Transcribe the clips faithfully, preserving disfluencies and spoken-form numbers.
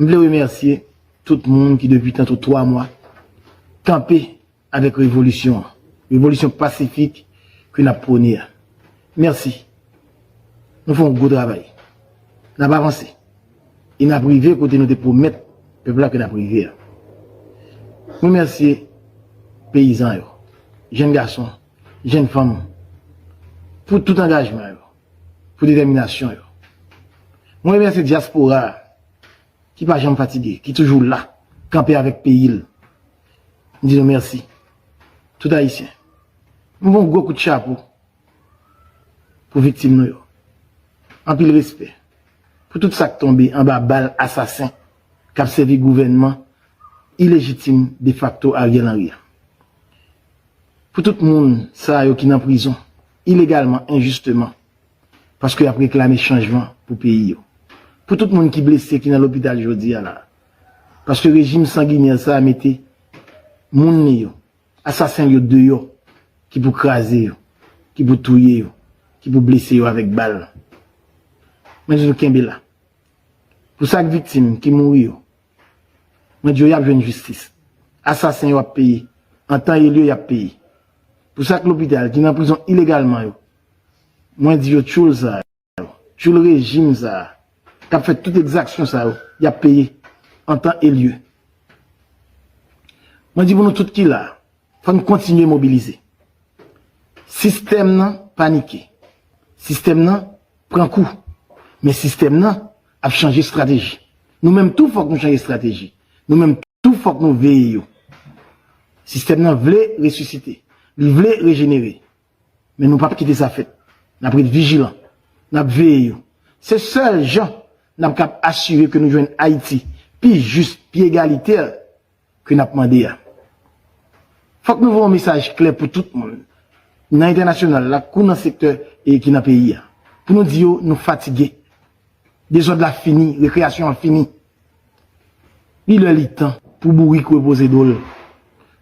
M vle remèsye tout moun ki depi tanto twa mwa kanpe avèk revolisyon an, revolisyon pasifik ke n ap pwone a. Mèsi. Nou fè yon gwo travay. N ap avanse. E n ap rive kote nou te pwomèt pèp la ke n ap rive a. Mwen remèsye peyizan yo, jèn gason, jèn fanm, pou tout angajman yo, pou detèminasyon yo. Mwen remèsye dyaspora a, ki pa janm fatige, ki toujou la, kanpe avèk peyi l. M di nou mèsi. Tout Ayisyen. M voye yon gwo kout chapo pou viktim nou yo. Anpil respè pou tout sa k tonbe anba bal asasen k ap sèvi gouvènman ilejitim defakto Ariel Henry a. Pou tout moun sa yo ki nan prizon ilegalman, enjisteman, paske y ap reklame chanjman pou peyi yo. Pou tout moun ki blese, ki nan lopital jodi a la, paske rejim sanginè sa a mete moun li yo, asasen l yo deyò, ki pou kraze yo, ki pou touye yo, ki pou blese yo avèk bal. Mwen di nou kenbe la. Pou sa k viktim ki mouri yo, mwen di yo y ap jwenn jistis. Asasen yo ap peye. An tan e lye, y ap peye. Pou sa k lopital, ki nan prizon ilegalman yo, mwen di yo tchoul sa yo, tchoul rejim sa a, k ap fè tout egzaksyon sa yo, y ap peye an tan e lye. Mwen di pou nou tout ki la, fò n kontinye mobilize. Sistèm nan panike. Sistèm nan pran kou. Men sistèm nan ap chanje estrateji. Nou menm tou fòk nou chanje estrateji. Nou menm tou fòk nou veye yo. Sistèm nan vle resisite. Li vle rejenere. Men nou p ap kite sa fèt. N ap ret vijilan. N ap veye yo. Se sèl jan n ap kab asire ke nou jwenn Ayiti pi jis, pi egalitè ke n ap mande a. Fòk nou voye yon mesaj klè pou tout moun, nan entènasyonal la, kou nan sektè e ki nan peyi a, pou nou di yo nou fatige. Dezòd la fini, rekreyasyon an fini. Li lè li tan pou bourik repoze do l.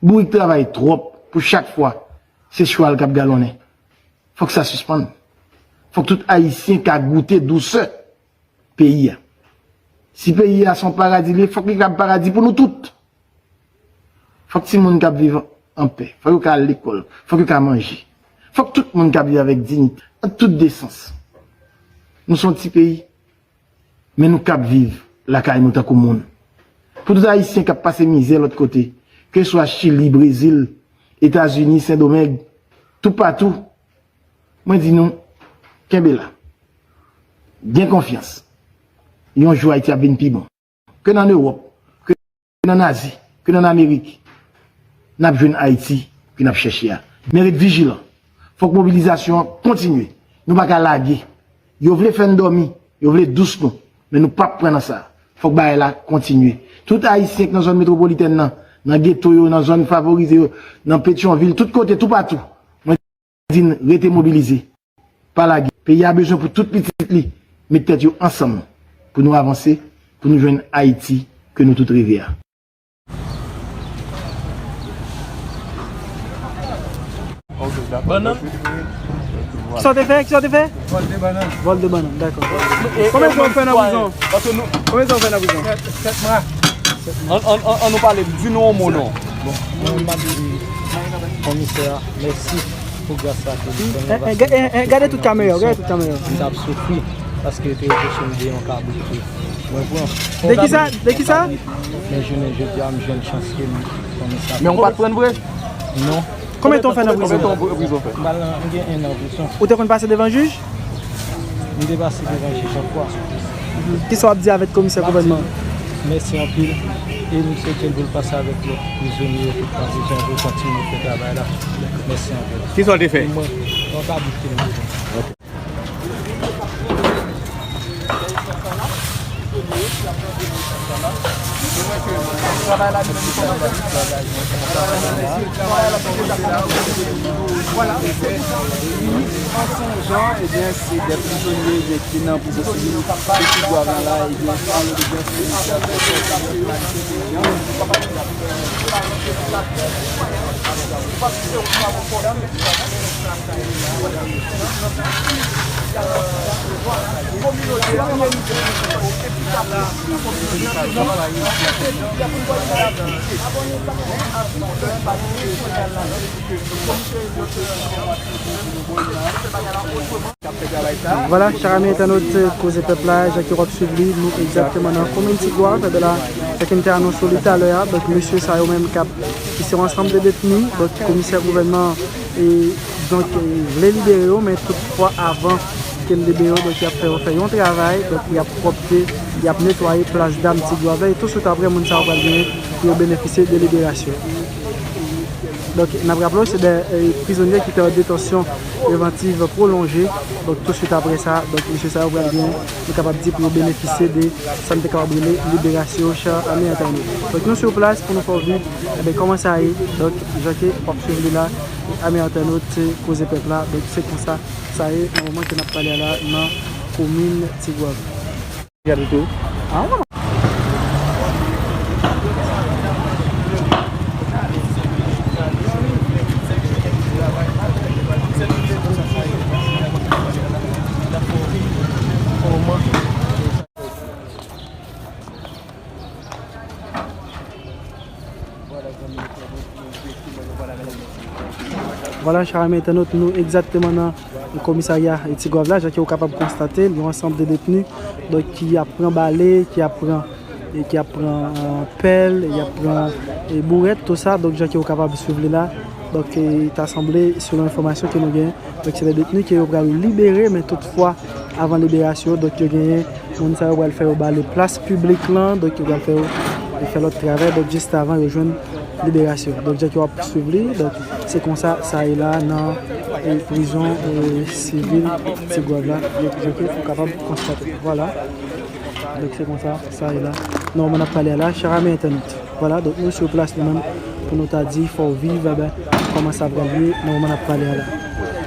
Bourik travay twòp pou chak fwa se chwal k ap galonnen. Fòk sa sispann. Fòk tout Ayisyen ka goute dousè peyi a. Si peyi a se yon paradi li ye, fòk li ka paradi pou nou tout. Fòk timoun k ap viv anpè, fòk yo ka al lekòl, fòk yo ka manje. Fòk tout moun ka viv avèk diyite, an tout desans. Nou se yon ti peyi, men nou kab viv lakay nou tankou moun. Pou tout Ayisyen k ap pase mizè lòt kote, keswa Chili, Brezil, Etazini, Sendomeng, toupatou, mwen di nou, kenbe la. Gen konfyans. Yon jou Ayiti ap vin pi bon. Ke n ann Ewòp, ke n ann Azi, ke n ann Amerik, n ap jwenn Ayiti ke n ap chèche a. Men ret vijilan. Fòk mobilizasyon an kontinye. Nou pa ka lage. Yo vle fè n dòmi, yo vle dous nou, men nou p ap pran nan sa. Fòk bagay la kontinye. Tout Ayisyen k nan zòn metwopolitèn nan, nan geto yo, nan zòn favorize yo, nan Petyonvil, tout kote, toupatou, mwen di n rete mobilize. Pa lage. Peyi a bezwen pou tout pitit li met tèt yo ansanm pou nou avanse, pou nou jwenn Ayiti ke nou tout reve a. Bannann. Kisa w te fè? Kisa w te fè? Vòl de bannann. Vòl de bannann, dakò. Konbyen tan w fè nan prizon? Konbyen tan w fè nan prizon? Sèt mwa. An, an, an, an nou pale, di nou yon mo non. Bon, mwen, m ap di komisè a mèsi pou gras sa ke li fè mwen, paske eh, eh, gade tout kamera, gade tout kamera. M t ap soufri paske yo te reproche m de yon kabrit ke mwen pran. De kisa? De kisa? Men jounen jodi a, m jwenn chans ke m komisè a. Men w pa t pran vre? Non. Konbyen tan w fè nan prizon? Konbyen tan w prizon fè? M pral nan, m gen enn an prizon. Ou te konn pase devan jij? M te pase devan jij yon fwa. Kisa w ap di avèk komisè gouvènman? Mèsi anpil. E m swete l pou l pase avèk lòt prizonye yo tout nan prizon pou kontinye fè travay la. Mèsi anpil. Kisa w te fè? E mwen, yon kabrit ke m te pran. Vwala, se te sa. An sonjan, ebyen, se de prizonye, ebyen, ki nan prizon sivil, ki sou dwa la, ebyen, se yon evidans ke misye ap fè sa, sa fè klarifye peyi a. Vwala, chè ami entènot Koze Pèp la, jan ke w ap swiv li, nou egzakteman nan komin Tigwav, ebyen la, jan ke m te anonse w li talè a, donk mesye sa yo menm k ap, ki se yon ansanm de detni, donk komisè gouvènman, e, donk, e, vle libere yo, men toutfwa avan ke l libere yo, donk y ap fè yo fè yon travay, donk y ap pwòpte, y ap netwaye plas Dam Tigwav la, e touswit apre, moun sa yo pral genyen pou yo benefisye de liberasyon. Donk, n ap raple w, se de, e, prizonye ki te an detansyon prevantiv pwolonje. Donk, touswit apre sa, donk, mesye sa yo pral gen, nou kapab di, pou yo benefisye de sa n te kapab rele liberasyon, chè ami entènot. Donk, nou sou plas pou nou fè w viv, ebyen, kòman sa ye. Donk, jan ke w ap swiv li la, ami entènot, se Koze Pèp la. Donk, se konsa sa ye, nan moman ke n ap pale a la, nan komin Tigwav. Gade tou. Ah, vwala, chè ami entènot, nou egzakteman nan komisarya Tigwav la, jan ke w kapab konstate l, yon ansanm de detni, donk, ki ap pran bale, ki ap pran, e ki ap pran, e, pèl, e y ap pran, e, bourèt, tou sa, donk, jan ke w kapab swiv li la. Donk, e, ta sanble, selon enfòmasyon ke nou gen, donk, se de detni ke yo pral libere, men toutfwa, avan liberasyon, donk, yo genyen moun sa yo pral fè yo bale plas piblik lan, donk, yo pral fè yo, yo fè lòt travay, donk, jis avan yo jwenn liberasyon. Donk, jan ke w ap swiv li, donk, se konsa sa ye la nan, e, prizon, e, sivil Tigwav la, donk, jan ke ou kapab konstate. Vwala. Donk, se konsa sa ye la. Nan moman n ap pale a la, chè ami entènot. Vwala, donk, nou sou plas nou menm pou nou ta di fò w viv, enben, kòman sa pral ye nan moman n ap pale a la.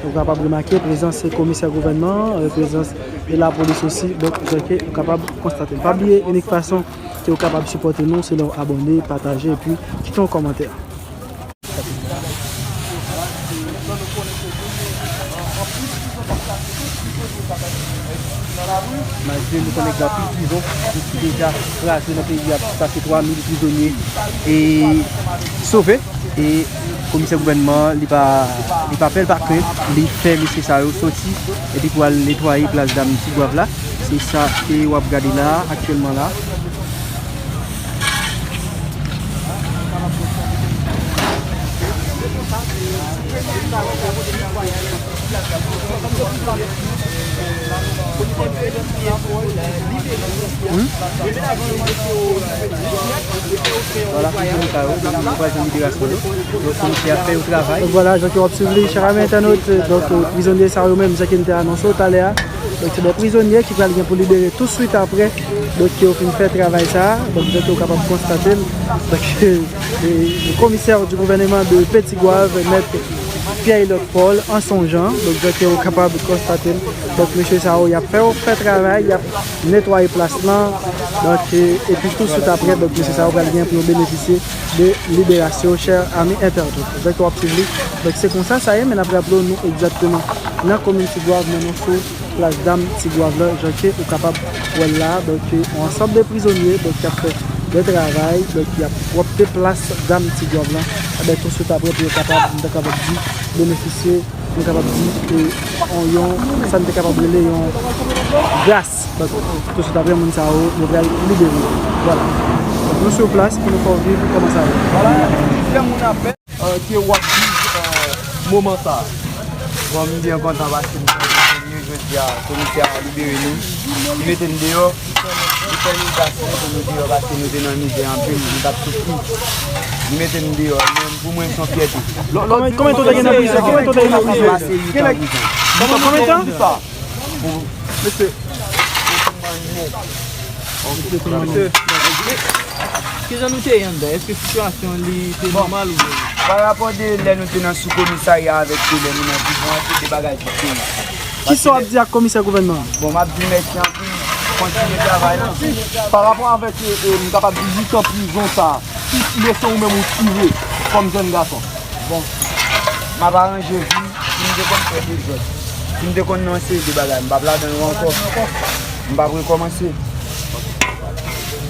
Ou kapab remake prezans komisè gouvènman, e, prezans de lapolis osi, donk, jan ke ou kapab konstate. Pa bliye, inik fason ke ou kapab sipòte nou, se lè w abòne, pataje, epi kite yon kòmantè. Malgre nou konnen gen anpil prizon ki deja kraze nan peyi a, plis pase twa mil prizonye e sove. E komisè gouvènman an, li pa, li pa pè, li pa krent, li fè mesye sa yo soti epi pou al netwaye plas Dam Tigwav la. Se sa ke w ap gade la, aktyèlman la. Vwala, prizonye sa yo, nou pral jwenn liberasyon yo. Donk, komisè a fè yon travay. Donk, vwala, jan ke w ap swiv li, chè ami entènot, donk, prizonye sa yo menm, jan ke m te anonse w talè a, donk, se de prizonye ki pral gen pou libere touswit apre, donk, ke yo fin fè travay sa a, donk, jan ke w kapab konstate l, donk, e, komisè di gouvèneman de Petit Goâve, mèt Pierre Elliott Paul, an sonjan, donk, jan ke w kapab konstate l, donk, mesye sa yo, y ap fè yo fè travay, y ap netwaye plas lan, donk, e, epi touswit apre, donk, mesye sa yo pral gen pou yo benefisye de liberasyon, chè ami entènot. Donk, w ap swiv li. Donk, se konsa sa ye, men n ap raple w nou egzakteman nan komin Tigwav, men nou sou plas Dam Tigwav lan, jan ke ou kapab wè l la. Donk, yon ansanm de prizonye, donk, ki ap fè de travay, donk, y ap pwòpte plas Dam Tigwav lan. Enben, touswit apre, pou yo kapab, nou ta kapab di, benefisye, nou kapab di, e, yon, yon, sa n te kapab rele yon gras. Donk, touswit apre, moun sa yo, yo pral libere yo. Vwala. Donk, nou sou plas pou nou fè w viv kòman sa ye. Vwala, plizyè moun ap, e, ke w ap viv, e, moman sa a. Bon, m byen kontan paske m fè prizonye jodi a, komisè a libere nou. Li mete n deyò. Li fè nou gras, li mete nou deyò paske nou te nan mizè anpil, nou t ap soufri. Li mete n deyò, men pou mwen, se yon fyète. Konbyen, konbyen tan w te gen nan prizon? Konbyen tan w te gen nan prizon? Pase uit an prizon. Konbyen tan? Pou mesye. Mesye, kijan nou te ye anndan? Èske sitiyasyon li te nòmal oubyen? Pa rapò de lè nou te nan sou komisarya avèk de lè nou nan prizon an, se de bagay diferan. Kisa w ap di ak komisè gouvènman an? Bon, m ap di mèsi anpil, kontinye travay la. Pa rapò avèk, e, e, m kapab di uit an prizon sa a, ki lè se ou menm ou tire kòm jèn gason? Bon, m ap aranje vi m. Si m te konn fè dezòd, si m te konn nan yon seri de bagay, m p ap ladan yo ankò. M p ap rekòmanse.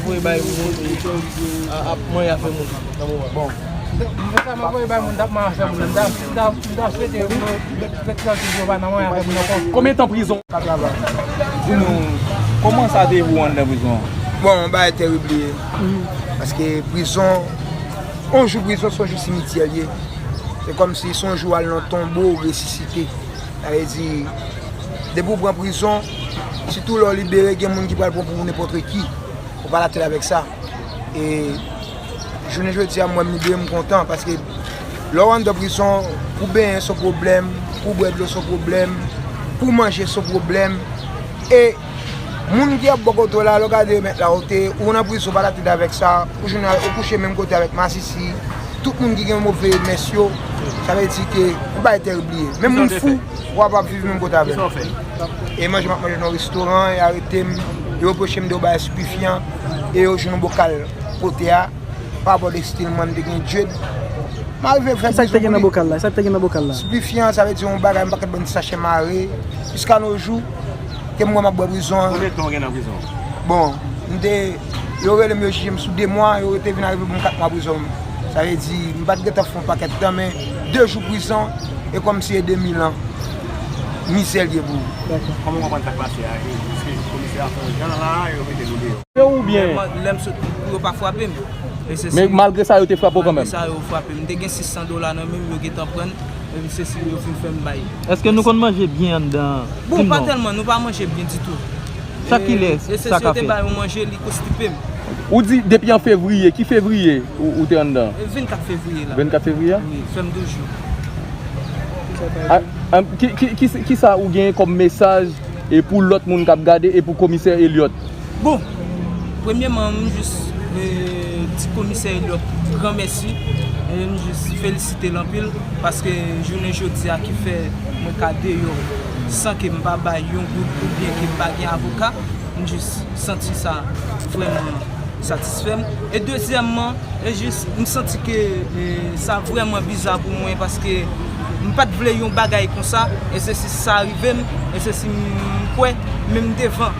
ap voye bay moun, e, a, ap manyen afè moun nan moman. Bon. M fè sa, m ap voye bay moun, t ap manyen afè moun. M ta, m ta, m ta swete yo, yo, yo, yo, yo pa nan manyen afè moun ankò. Konbyen tan prizon? Ka travay. Di nou, kòman sa te ye pou ou anndan prizon an? Bon, yon bagay terib li ye. Paske prizon, yon jou prizon, se yon jou simityè l ye. Se kòmsi se yon jou w al nan tonbo, w resisite. Sa vle di, depi w pran prizon, sitou lè w libere, gen moun ki pral pran pou nenpòt ki. Ou pa la tèt avèk sa. E jounen jodi a, m wè m libere, m kontan, paske lè w anndan prizon, pou benyen se yon pwoblèm, pou bwè dlo se yon pwoblèm, pou manje se yon pwoblèm. E moun ki ap bò kote w la, lè w gade remèt la, ou te, ou nan prizon, pa la tèt avèk sa, ou jounen, ou kouche menm kote avèk masisi, tout moun ki gen move mès yo, sa vle di ke ou bay tè bliye. Menm moun fou, ou pa p ap viv menm kote avè l. E manje m ap manje nan restoran, yo arete m, yo repwoche m de yon bagay stipifyan, e yo jwenn yon bokal kote a, pa rapò de estil mwen, m te gen djed. M arive fè prizon pou li. Sa k te gen nan bokal la? Sa k te gen nan bokal la? Stipifyan, sa vle di yon bagay, yon pakèt bann ti sachè mare, jiska no jou, ke m wè m ap bwè prizon an. Konbyen tan w gen nan prizon? Bon, m te, yo rele m, yo jije m sou de mwa, yo te vin arive pou m kat mwa prizon. Sa vle di, m pa t gentan fè yon pakèt tan, men de jou prizon, e kòmsi e de mil an mizè l ye pou ou. Dakò. Kòman w konprann sa k pase a? E, piske komisè a fè yon jan la, yo mete nou deyò. Oubyen? Lè m, lè m sot pou yo pa frape m. E se si. Men malgre sa, yo te frape w kanmenm? Malgre sa, yo frape m. M te gen sis san dola nan men m, yo gentan pran l. Epi se si yo fin fè m bay. Èske nou konn manje byen anndan? Bon, pa tèlman, nou pa manje byen ditou. Sa kilè sa ka fè? E se si yo te bay yon manje, li konstipe m. Ou di depi an fevriye, ki fevriye ou, ou te anndan? E vennkat fevriye la. Vennkat fevriye a? Wi, fè m douz jou. A, a, ki, ki, ki, kisa ou genyen kòm mesaj e pou lòt moun k ap gade e pou komisè Elliot? Bon, premyèman, m jis, e, di komisè Elliot gran mèsi. E m jis felisite l anpil, paske jounen jodi a ki fè mwen ka deyò san ke m pa bay yon goud oubyen ke m pa gen avoka, m jis santi sa vrèman satisfè m. E dezyèmman, e jis, m santi ke, e, sa vrèman biza pou mwen, paske m pa t vle yon bagay konsa, e se si sa rive m, e se si m kwè, menm devan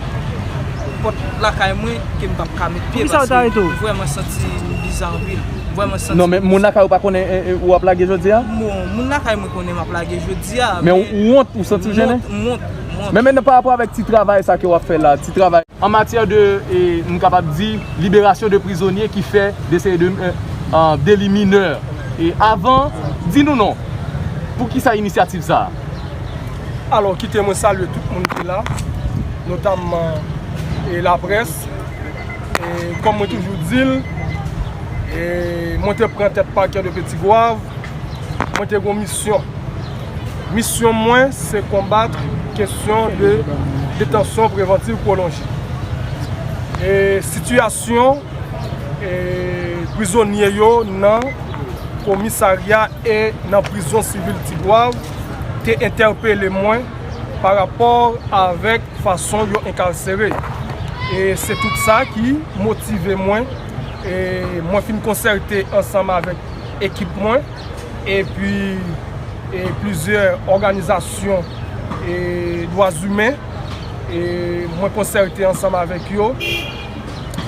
pòt lakay mwen, ke m p ap ka met pye, paske m vrèman santi m biza anpil. M vrèman santi. Non, men moun lakay ou pa konnen, e, e, ou ap lage jodi a? Bon, moun lakay mwen konnen m ap lage jodi a, men ou, ou wont, ou santi w jennen? M wont, m wont, m wont. Men mentnan, pa rapò avèk ti travay sa ke w ap fè la, ti travay. An matyè de, e, m kapab di, liberasyon de prizonye ki fè de seri de, e, e, deli minè. E avan, di nou non, poukisa inisyativ sa a? Alò, kite mwen salye tout moun ki la, notamman, e, laprès. E, kòm mwen toujou di l, e, mwen te pran tèt pakè de Petit Goâve, mwen te gen yon misyon. Misyon mwen, se konbat kesyon de detansyon prevantiv pwolonje. E sitiyasyon, e, prizonye yo nan komisarya e nan prizon sivil Ti Gwav te entèpele mwen pa rapò avèk fason yo enkalsere. E se tout sa ki motive mwen. E mwen fin konsète ansanm avèk ekip mwen, epi, e plizyè òganizasyon, e dwa imen, e mwen konsète ansanm avèk yo.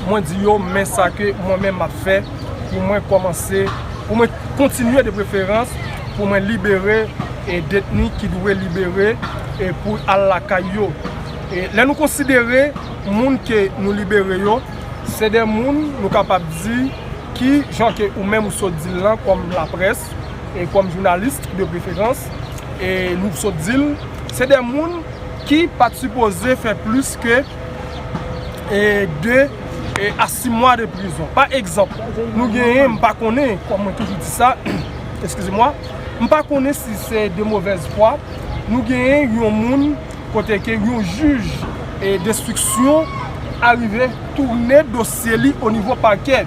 Mwen di yo, men sa ke mwen menm m ap fè pou mwen kòmanse, pou mwen kontinye de preferans, pou mwen libere, e detni ki dwe libere, e pou al lakay yo. E lè nou konsidere moun ke nou libere yo, se de moun, nou kapab di, ki, jan ke ou menm ou sot di l lan, kòm laprès, e kòm jounalis de preferans, e nou sot di l, se de moun ki pa t sipoze fè plis ke, e, de, e, a sis mwa de prizon. Pa egzanp, nou genyen, m pa konnen, kòm mwen toujou di sa, eskize mwa, m pa konnen si se de movèz fwa, nou genyen yon moun kote ke yon jij, e, enstriksyon arive tounen dosye li o nivo pakè.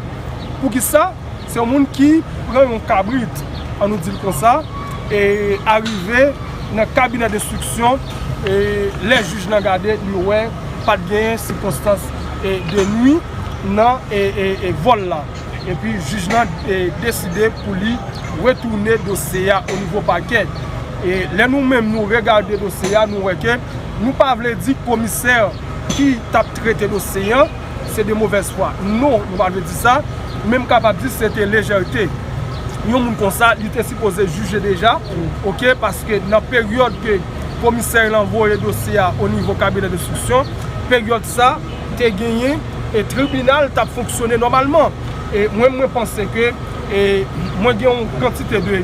Poukisa? Se yon moun ki pran yon kabrit, an nou di l konsa, e arive nan kabinè enstriksyon, E lè jij lan gade, li wè pa t genyen sikonstans, e, de nwi nan, e, e, e, vòl la. Epi jij lan, e, deside pou li retounen dosye a o nivo pakè. E lè nou menm nou regade dosye a, nou wè ke nou pa vle di komisè ki t ap trete dosye a, se de movèz fwa. Non, nou pa vle di sa, men m kapab di se te lejète. Yon moun konsa, li te sipoze jije deja, oke, paske nan peryòd ke komisè lan voye dosye a o nivo kabinè denstriksyon, peryòd sa te genyen e tribinal t ap fonksyone nòmalman. E mwen, mwen panse ke, e mwen gen yon kantite de,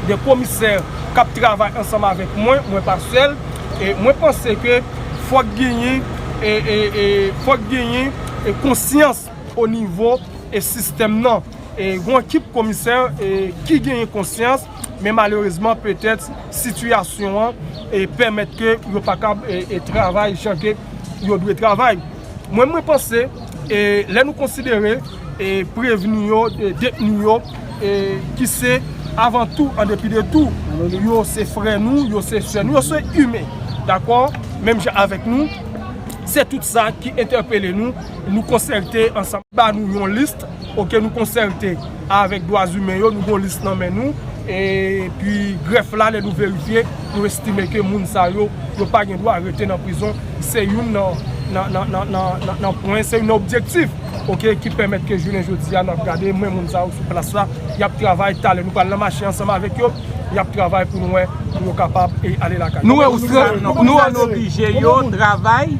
de komisè k ap travay ansanm avèk mwen, mwen pa sèl, e mwen panse ke fòk genyen, e, e, e, fòk genyen, e, konsyans o nivo, e, sistèm nan. E, gen yon ekip komisè, e, ki genyen konsyans, men malerezman, petèt, sitiyasyon an, e, pèmèt ke yo pa kab, e, e, travay jan ke yo dwe travay. Mwen, mwen panse, e, lè nou konsidere, e, prevni yo, e, detni yo, e, ki se, avan tou, an depi de tou, yo se frè nou, yo se sè nou, yo se imen, dakò? Menm jan avèk nou, se tout sa ki entèpele nou, nou konsèlte ansanm, ba nou yon lis, oke, nou konsèlte avèk dwa imen yo, nou gen yon lis nan men nou, epi grèf la, lè nou verifye, nou estime ke moun sa yo, yo pa gen dwa rete nan prizon. Se youn nan, nan, nan pwen, se youn nan objektif, oke, ki pèmèt ke jounen jodi a, n ap gade, men moun sa yo sou plas la, y ap travay, talè nou pral nan mache ansanm avèk yo, y ap travay pou nou wè, pou yo kapab, e, ale lakay. Nou wè, ou sè, nou wè, nou oblije yo travay,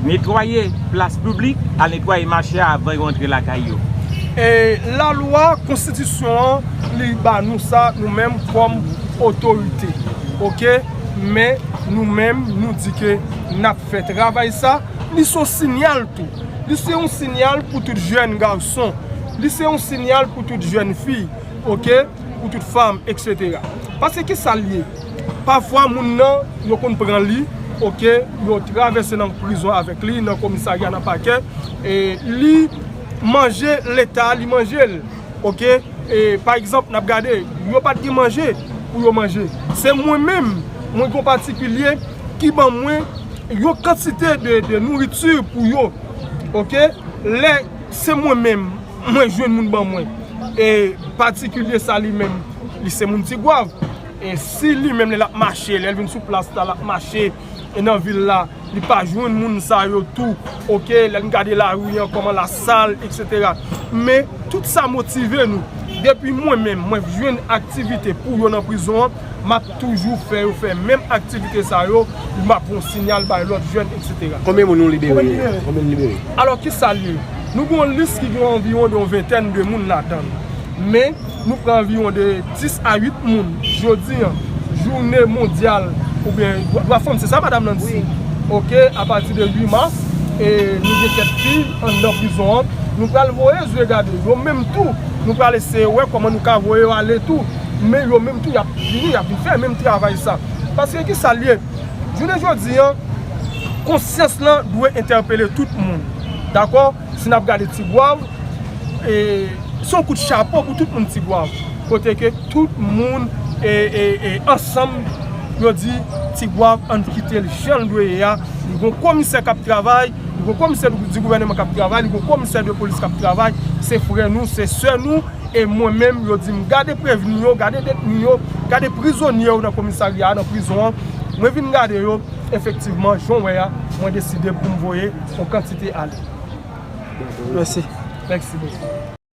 netwaye plas piblik, al netwaye mache a avan yo antre lakay yo. E lalwa, konstitisyon an, li ba nou sa, nou menm kòm otorite, oke? Men nou menm, nou di ke n ap fè travay sa, li se yon sinyal tou. Li se yon sinyal pou tout jèn gason. Li se yon sinyal pou tout jèn fi, oke? Pou tout fanm, etsetera. Paske ki sa l ye? Pafwa, moun nan, yo konn pran li, oke? Yo travèse nan prizon avèk li, nan komisarya, nan pakè. E li manje Leta, li manje l, oke? E, pa egzanp, n ap gade, yo pa t gen manje pou yo manje. Se mwen menm, mwen gen yon patikilye ki ban mwen yon kantite de, de nouriti pou yo, oke? Lè se mwen menm, mwen jwenn moun ban mwen. E patikilye sa li menm, li se moun Tigwav. E si li menm, lè l ap mache, lè l vin sou plas la, l ap mache, e nan vil la, li pa jwenn moun sa yo tou, oke, lè n gade lari an, kòman l sal, etsetera. Men, tout sa motive nou. Depi mwen menm, mwen jwenn aktivite pou yo nan prizon an, m ap toujou fè yo fè menm aktivite sa yo, m ap yon sinyal bay lòt jèn, etsetera. Konbyen moun nou libere? Konbyen libere? Alò, ki sa l ye? Nou gen yon lis ki gen anviwon de yon ventèn de moun ladan l. Men, nou pran anviwon de dis a uit moun jodi an, jounen mondyal oubyen dwa, dwa fanm, se sa madanm Nancy? Wi. Oke, apati de uit mas, e nou gen kèk fi anndan prizon an, nou pral voye zye gade. Yo menm tou, nou pral eseye wè kòman nou ka voye yo ale tou. Men yo menm tou, y ap vini, y ap vin fè menm travay sa. Paske ki sa l ye? Jounen jodi an, konsyans lan dwe entèpele tout moun. Dakò? Si n ap gade Tigwav, e, se yon kout chapo pou tout moun Tigwav. Kote ke tout moun, e, e, e, ansanm, yo di, Tigwav, ann kite l jan l dwe ye a. Li gon komisè k ap travay, li gon komisè di gouvèneman k ap travay, li gon komisè de polis k ap travay. Se frè nou, se sè nou, e mwen menm, yo di m, gade prevni yo, gade detni yo, gade prizonye yo nan komisarya a, nan prizon an. Mwen vin gade yo, efektivman, jan w wè a, mwen deside pou m voye yon kantite ale. Mèsi. Mèsi bokou.